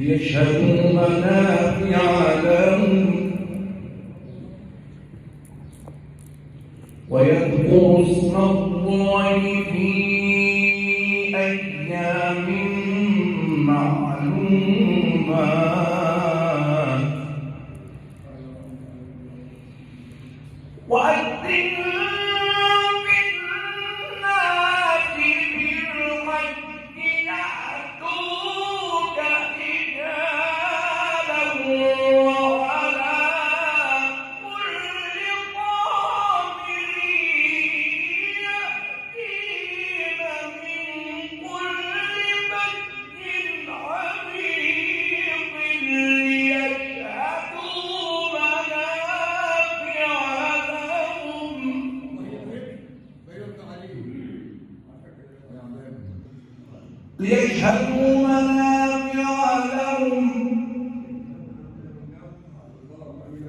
ليشهدوا منافع لهم ويذكروا اسم الله في أيام معلومات. وأذن في الناس بالحج يأتوك رجالا وعلى كل ضامر يأتين من كل فج عميق ليشهدوا منافع لهم ليشهدوا منافع لهم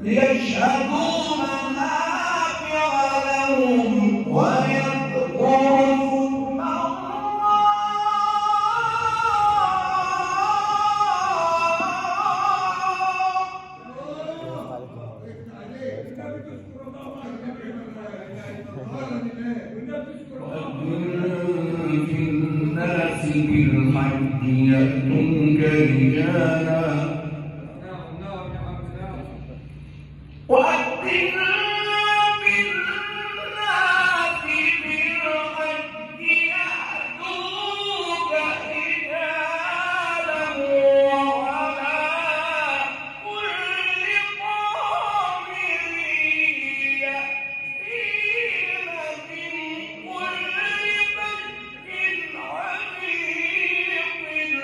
ليشهدوا منافع لهم ويذكروا اسم الله وأذن في الناس بالحج يأتوك رجالا وأذن في الناس بالحج يأتوك رجالا وعلى كل ضامر يأتين من كل فج عميق ليشهدوا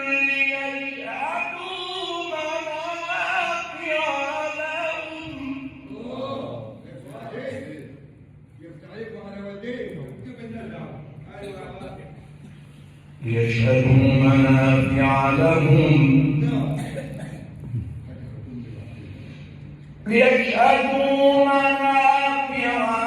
منافع لهم ليشهدوا منافع لهم ليشهدوا منافع